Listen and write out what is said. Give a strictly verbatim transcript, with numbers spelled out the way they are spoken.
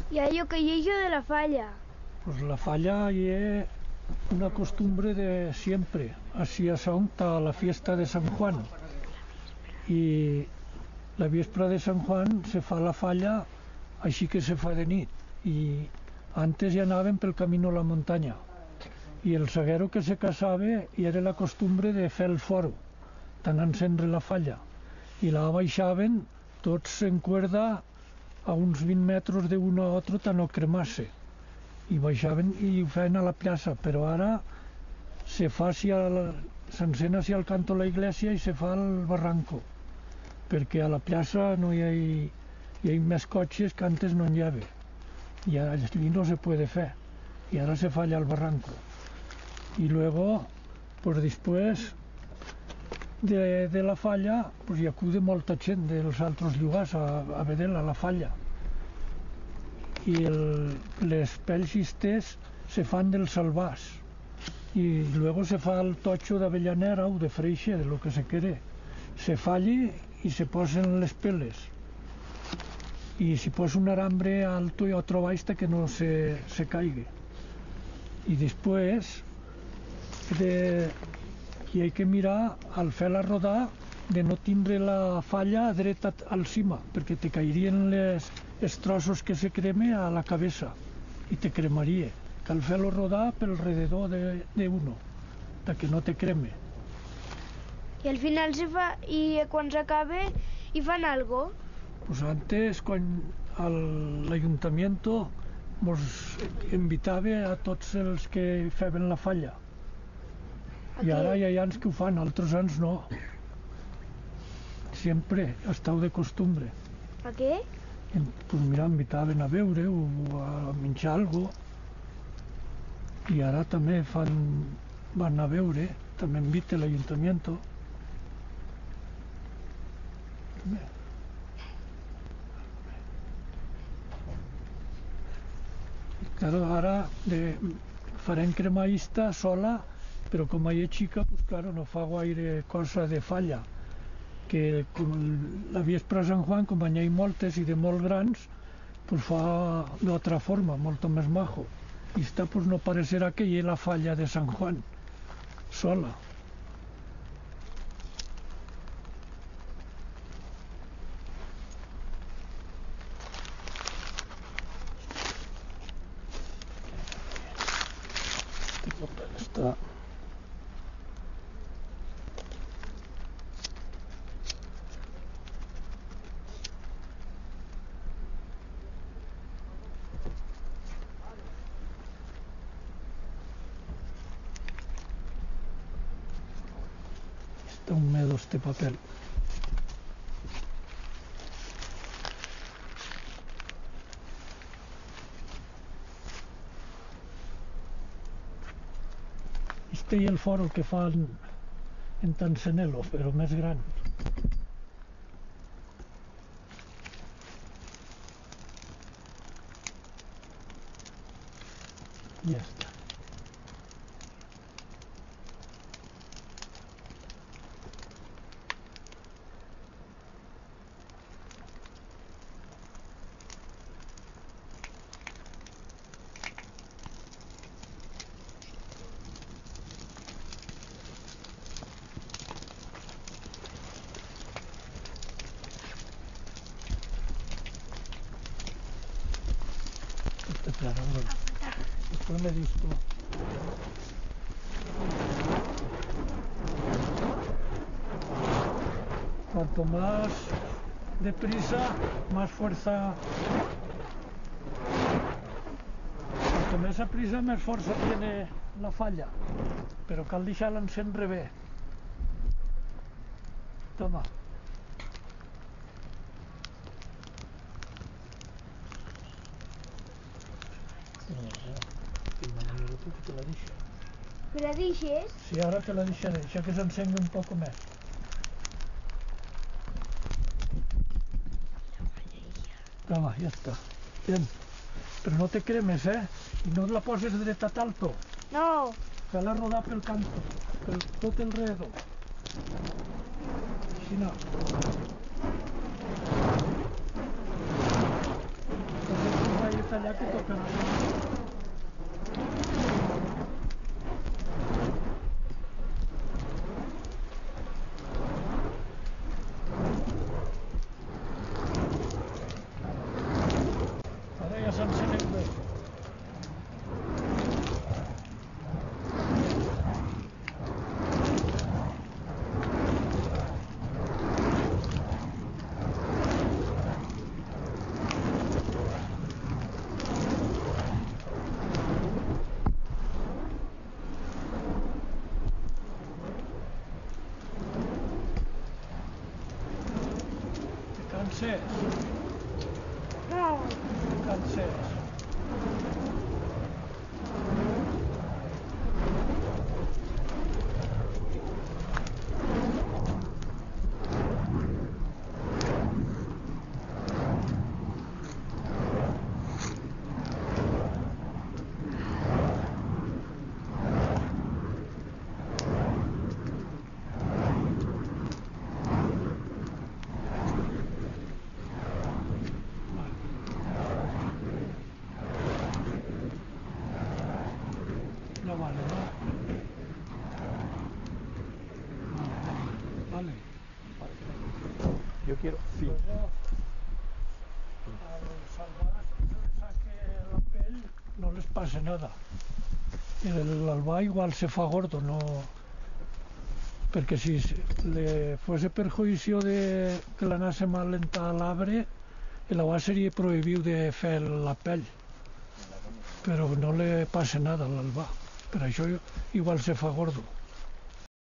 Y a ello que ye ello de la falla? Pues la falla ye una costumbre de siempre, así son ta la fiesta de San Juan. Y la viespra de San Juan se fa la falla, així que se fa de nit. Y antes ya anaben pel camino la montaña. Y el zaguero que se casabe, y era la costumbre de fer el foro, ta anar encendre la falla. Y la baixaben tots en cuerda a uns vint metros de uno a otro ta no cremar-se. Y baixaben y ho feien a la plaça, pero ara se fa si al, s'encén si al canto la iglesia y se fa al barranco, porque a la plaça no hi ha, hi ha més coches que antes no n'hi havia. Y ara allí no se puede fer. Y ara se fa allá al barranco. Y luego, pues, después de, de la falla, pues, hi acude molta chent dels altros llugars a, a veder-la, la falla. Y el, les pells istes se fan dels salvars. Y luego se fa el tocho d'avellanera u de freixe, de lo que se quere. Se fa allí y se posen les peles. Y se posa un alambre alto y otro baix ta que no se, se caigue. Y después de, y hai que mirar al fer-la rodar de no tindre la falla dreta al cima, porque te cairien les, els trozos que se creme a la cabeza y te cremarie. Cal fer-lo rodar pel rededor de, de uno, ta que no te creme. Y al final se fa, y cuan s'acabe, y fan algo? Pues antes, cuan al, l'ayuntamiento mos invitaba a tots els que feben la falla. Y ara hi ha anyos que ho fan, altros anyos no. Siempre ha estau de costumbre. A qué? En, pues mira, invitaven a beure o a minchar algo. Y ara tamé fan, van a beure, tamé invite l'ayuntamiento. Claro, ara de, farem cremar ista sola, pero coma ye chica, pues claro, no fa guaire cosa de falla. Que con la viespra San Juan, coma n'i hai moltes y de molt grans, pues fa d'otra forma, molto mes majo. Ista, pues, no parecerá que ye la falla de San Juan sola. Este papel está. Está humedo este papel. Este ye el foro que fan en Tansenelo, pero mes gran. Ya está. Este plano, no. Después me dices tú. Cuanto más deprisa, más fuerza. Cuanto más aprisa, más fuerza tiene la falla. Pero cal deixar-la en revés. Toma. Que la deixes? Sí, ara te la deixaré, ya que s'encengui un poco más. Toma, ya está. Bien. Pero no te cremes, eh? Y no la poses dreta ta alto. No. Fela rodar pel canto, pel tot el redor. Aixina. Entonces, ahí está. Ara ya s'han senegut. Te canses? Te canses? No vale, no. Vale, vale, vale. Yo quiero, sí. Luego, al salvar, saque la pell, no les pase nada. El albá igual se fa gordo, no, perque si se, le fuese perjuicio de que l'anase mal ent'a l'abre, el albá sería prohibiu de fer la pell. Pero no le pase nada a l'albá. Per això igual se fa gordo.